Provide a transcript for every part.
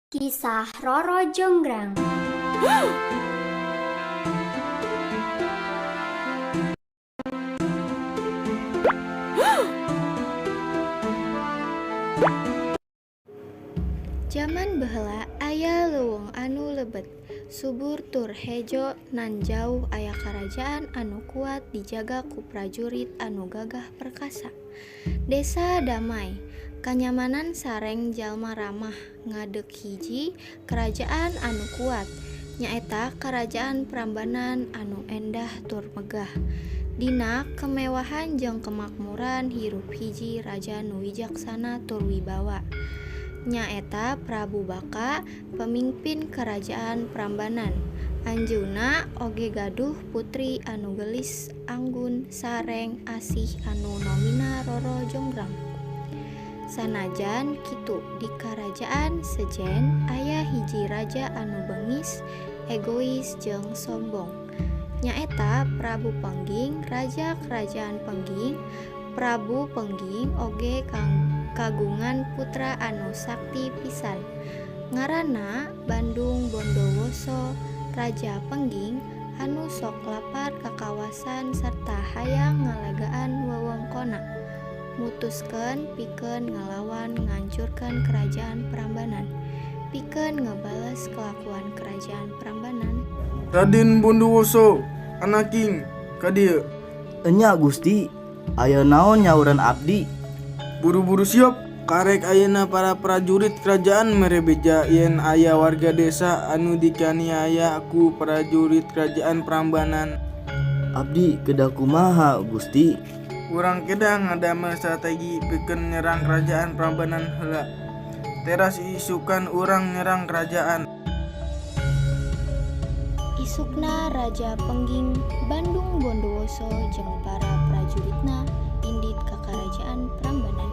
Kisah Roro Jonggrang. Jaman baheula aya leuweung anu lebet, subur tur hejo nan jauh aya karajaan anu kuat dijaga ku prajurit anu gagah perkasa. Desa damai, kanyamanan sareng jalma ramah ngadeg hiji karajaan anu kuat, nyaeta Karajaan Prambanan anu endah tur megah. Dina kemewahan jeung kemakmuran hirup hiji raja nu wijaksana tur wibawa. Nyaeta Prabu Baka, pamingpin Karajaan Prambanan. Anjeunna oge gaduh putri anu geulis, anggun sareng asih anu namina Roro Jonggrang. Sanajan kitu di karajaan sejen aya hiji raja anu bengis, egois jeung sombong. Nyaeta Prabu Pengging, raja Kerajaan Pengging. Prabu Pengging oge kagungan putra anu sakti pisan. Ngaranna Bandung Bondowoso. Raja Pengging anu sok lapar kakawasan sarta hayang ngalegaan wewengkonna, mutuskeun pikeun ngalawan ngancurkeun Kerajaan Prambanan. Pikeun ngebales kelakuan Kerajaan Prambanan. Raden Bondowoso, anaking, ka dieu. Enya Gusti, aya naon nyauran abdi? Buru-buru siap. Karek ayeuna para prajurit kerajaan mere beja yen aya warga desa anu dikaniaya ku prajurit Kerajaan Prambanan. Abdi kedah kumaha Gusti? Urang kedah ngadamel strategi pikeun nyerang Kerajaan Prambanan heula. Teras isukan urang nyerang kerajaan. Isukna Raja Pengging Bandung Bondowoso jeung para prajuritna indit ka Karajaan Prambanan.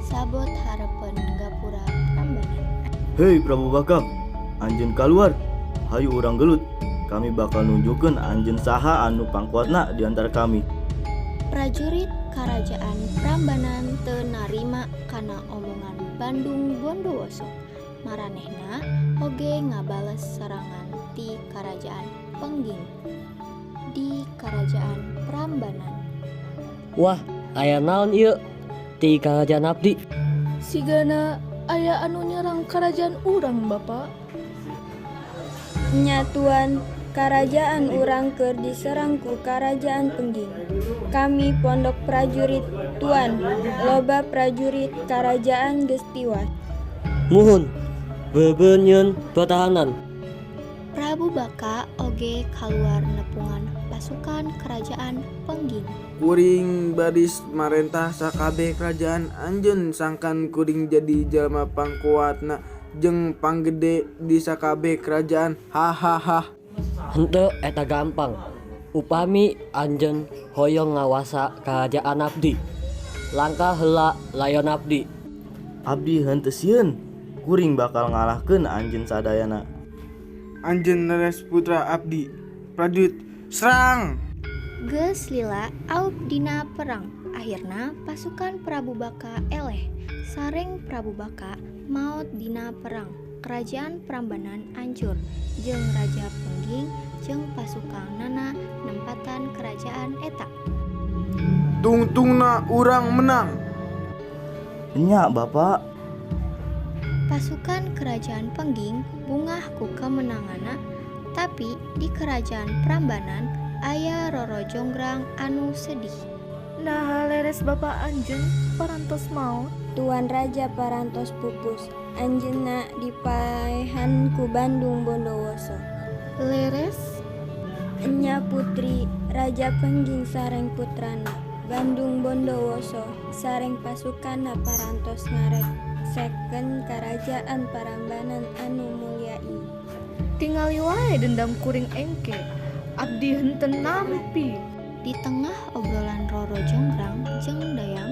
Sabot hareupeun gapura Prambanan. Hei Prabu Baka, anjeun kaluar. Hayu urang gelut. Kami bakal nunjukkeun anjeun saha anu pangkuatna di antara kami. Prajurit Karajaan Prambanan teu narima kana omongan Bandung Bondowoso. Maranehna oge ngabales serangan ti Karajaan Pengging. Di Karajaan Prambanan. Wah, aya naon ieu ti karajaan abdi? Sigana aya anu nyerang karajaan urang, Bapak. Nya Tuan, karajaan urang keur diserang ku Karajaan Pengging. Kami pondok prajurit, Tuan. Loba prajurit karajaan geus tiwas. Muhun, beubeun nyieun pertahanan. Prabu Baka oge kaluar nepungan pasukan Kerajaan Pengging. Kuring baris marentah sakabeh kerajaan anjeun sangkan kuring jadi jalma pangkuatna jeung panggede di sakabeh kerajaan. Hahaha. Henteu eta gampang. Upami anjeun hoyong ngawasa karajaan abdi, langkah heula layon abdi. Abdi henteu sieun. Kuring bakal ngalahkeun anjeun sadayana. Anjeun leres putra abdi. Prajurit, serang! Geus lila aub dina perang. Akhirna pasukan Prabu Baka eleh. Sareng Prabu Baka maot dina perang. Kerajaan Prambanan ancur jeung Raja Pengging jeung pasukanana nempatan kerajaan eta. Tungtungna urang menang. Enya Bapak. Pasukan Kerajaan Pengging bungah ku kemenanganna, tapi di Kerajaan Prambanan aya Roro Jonggrang anu sedih. Naha leres Bapak anjeun parantos maot? Tuan Raja parantos pupus. Anjeunna dipaehan ku Bandung Bondowoso. Leres? Enya Putri, Raja Pengging sareng putrana Bandung Bondowoso sareng pasukanna parantos ngareksekeun Karajaan Prambanan anu mulya ieu. Tingali wae dendam kuring engke. Abdi henteu nampi. Di tengah obrolan Roro Jonggrang jeung Dayang,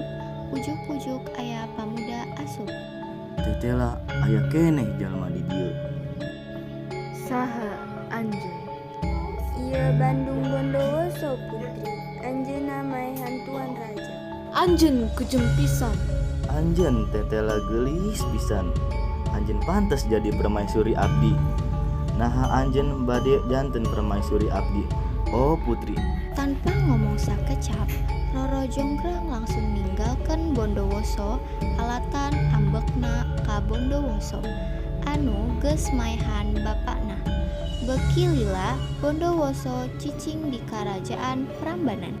ujug-ujug aya pamuda asup. Tetela aya keneh jalma di dieu. Saha anjeun? Ieu Bandung Bondowoso Putri. Anjeunna maehan Tuan Raja. Anjeun kejem pisan. Anjeun tetela geulis pisan. Anjeun pantes jadi permaisuri abdi. Naha anjeun bade janten permaisuri abdi? Oh putri. Tanpa ngomong sakecap, Roro Jonggrang langsung ninggalkeun Bondowoso alatan ambekna ka Bondowoso anu geus maehan bapana. Beuki lila Bondowoso cicing di Karajaan Prambanan.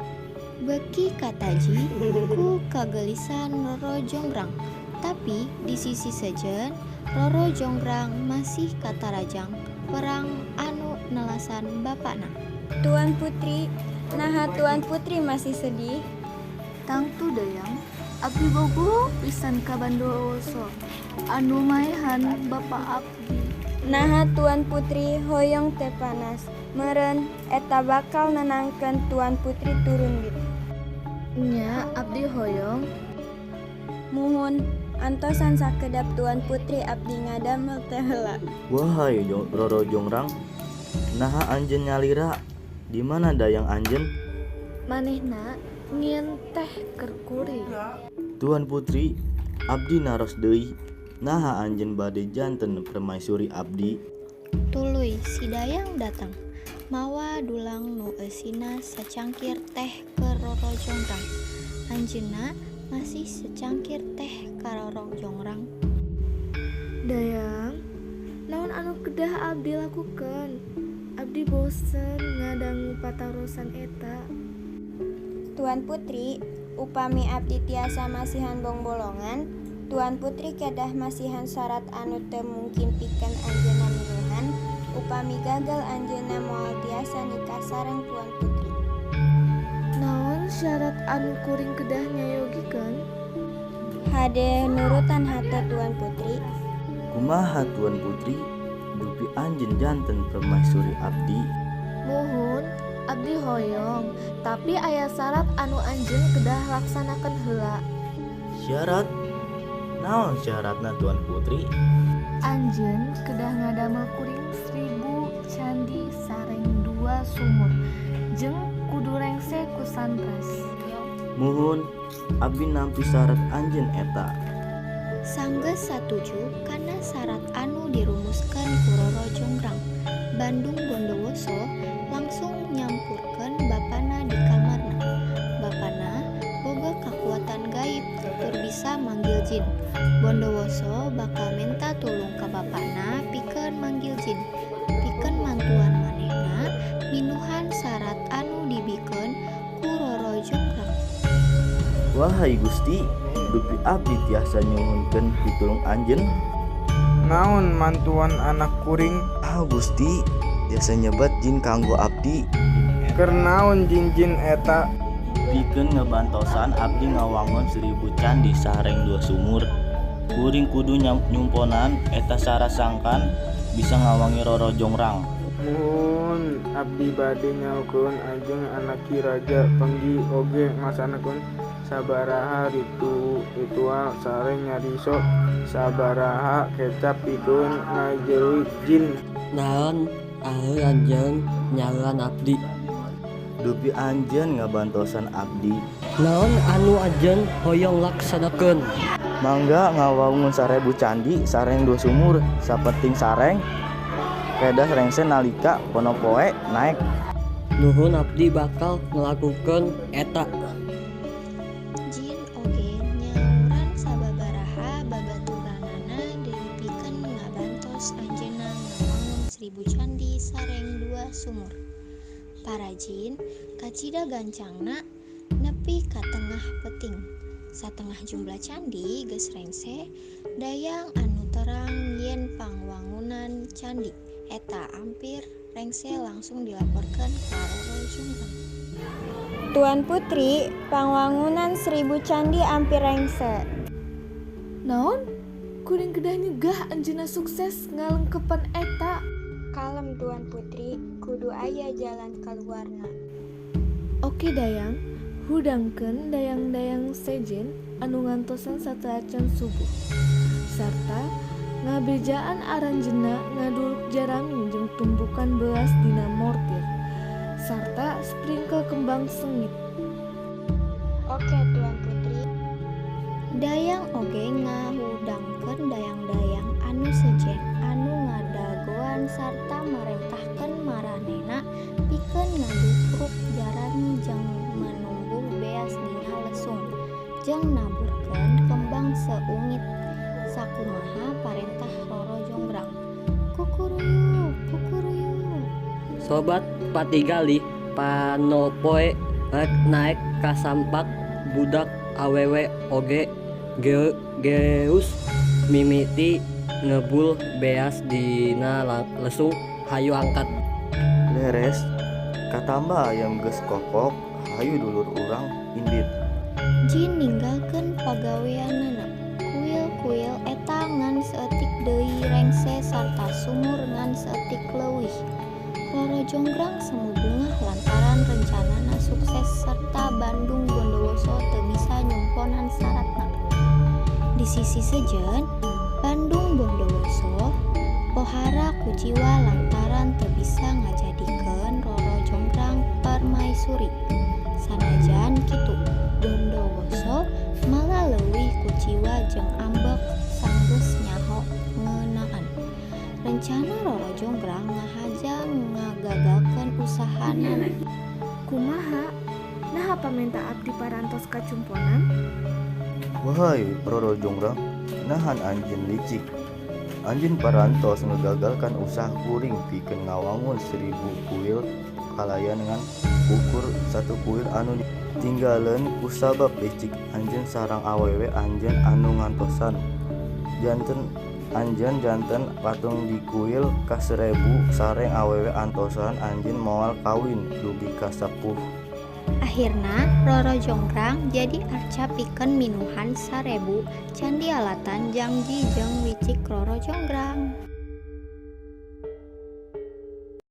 Beuki kataji ku kagelisan Roro Jonggrang. Tapi di sisi sejen, Roro Jonggrang masih katarajang perang anu nelasan bapana. Tuan Putri, naha Tuan Putri masih sedih? Tangtu Dayang, abdi bogoh pisan ka Bondowoso anu maehan bapa abdi. Naha Tuan Putri hoyong teh panas, meureun eta bakal nenangkeun Tuan Putri turun bit. Nya abdi hoyong. Muhun, antosan sakedap Tuan Putri abdi ngadamel teh heula. Wahai Roro Jonggrang, naha anjeun nyalira? Di mana dayang anjeun? Manehna nyieun teh keur kuring. Tuan Putri, abdi naros deui. Naha anjeun bade janten permaisuri abdi? Tuluy si dayang datang mawa dulang nu eusina sacangkir teh keur Roro Jonggrang. Anjeunna masih secangkir teh ka Roro Jonggrang. Dayang, naon anu kedah abdi lakukeun? Abdi bosen ngadangu patarosan eta. Tuan Putri, upami abdi tiasa masihan bongbolongan, Tuan Putri kedah masihan syarat anu teu mungkin pikeun anjeunna minuhan, upami gagal anjeunna moal tiasa nikah sareng Tuan Putri. Naon syarat anu kuring kedah nyayogikeun? Hade nurutan hate Tuan Putri. Kumaha Tuan Putri? Dupi anjeun janten permaisuri abdi? Muhun, abdi hoyong, tapi aya syarat anu anjeun kedah laksanakeun heula. Syarat? Naon syaratna Tuan Putri? Anjeun kedah ngadamel kuring 1000 candi sareng 2 sumur jeung kudu rengse ku sunrise. Muhun, abdi nampi syarat anjeun eta. Sanggeus satuju kana syarat anu dirumuskeun ku Roro Jonggrang, Bandung Bondowoso langsung nyampurkeun bapana di kamarna. Bapana boga kakuatan gaib tur bisa manggil jin. Bondowoso bakal menta tulung ka bapana pikeun manggil jin. Pikeun mantuan manehna minuhan syarat anu dibikeun ku Roro Jonggrang. Wahai Gusti, dupi abdi tiasa nyuhunkeun pitulung anjeun. Naon mantuan anak kuring? Ah Gusti, tiasa nyebat jin kanggo abdi. Keur naon jin-jin eta? Pikeun ngebantosan abdi ngawangun 1000 candi sareng 2 sumur. Kuring kudu nyumponan eta syarat sangkan bisa ngawangi Roro Jonggrang. Muhun, abdi bade nyaokeun anjeun anak Ki Raja Penggi oge nglaksanakeun sabaraha ritual sareng nyariso sabaraha kecap pikeun ngajeruy jin. Naon aheu anjeun nyaeuan abdi? Dupi anjeun ngabantosan abdi. Naon anu anjeun hoyong laksanakeun? Mangga ngawangun 1000 candi sareng 2 sumur, sapenting sareng kedah rengse nalika ponopoe naek. Nuhun, abdi bakal ngelakukeun eta. Jin oge nyauran sababaraha babaturanana deui pikeun ngabantos anjeunna ngawangun 1000 candi sareng 2 sumur. Para jin kacida gancangna nepi ka tengah peuting. Satengah jumlah candi geus rengse, dayang anu terang yen pangwangunan candi eta ampir rengse langsung dilaporkeun ka Roro Jonggrang. Tuan Putri, pangwangunan 1000 candi ampir rengse. Naon? Kuring kedah nyegah anjeunna sukses ngalengkepan eta. Kalem Tuan Putri, kudu aya jalan kaluarna. Oke Dayang, hudangkeun dayang-dayang sejen anu ngantosan sateuacan subuh. Sarta ngabejaan aranjeunna ngaduluk jarami jeung tumpukan beas dina mortir sarta sprinkle kembang sengit. Oke Tuan Putri. Dayang oge ngahudangkeun ngaturkeun dayang-dayang anu sejen anu ngadagoan sarta marentahkeun maranehna pikeun ngadukruk jarami jeung manumbuh beas dina lesung jeung naburkeun kembang seungit sakumaha parentah Roro Jonggrang. Kukuruyuk, kukuruyuk. Sobat patigali panopoe rek naek ka sampak budak awewe oge geus mimiti ngebul beas dina lesung, hayu angkat. Leres, katamba ayam geus kokok, hayu dulur urang indit. Jin ninggalkeun pagaweanana. Kuil-kuil eta ngan saeutik deui rengse sarta sumur ngan saeutik leuwih. Roro Jonggrang semu bungah lantaran rencanana sukses serta Bandung Bondowoso teu bisa nyumponan saratna. Di sisi sejen, Bandung Bondowoso pohara kuciwa lantaran teu bisa ngajadikeun Roro Jonggrang permaisuri. Sanajan kitu, Bondowoso malah leuwih kuciwa jeung ambek sanggeus nyaho ngeunaan rencana Roro Jonggrang ngahaja ngagagalkeun usahana. Kumaha? Naha pamenta abdi parantos kacumponan? Wahai Roro Jonggrang, nahan anjeun licik. Anjeun parantos ngegagalkan usaha kuring pikeun ngawangun 1000 kuil kalayan ngan ukur satu kuil anu tinggaleun kusabab licik anjeun sareng awewe anjeun anu ngantosan janten anjeun janten patung di kuil ka 1000 sareng awewe antosan anjeun moal kawin dugi ka sepuh. Akhirna Roro Jonggrang jadi arca pikeun minuhan 1000 candi alatan jangji jeung wicik Roro Jonggrang.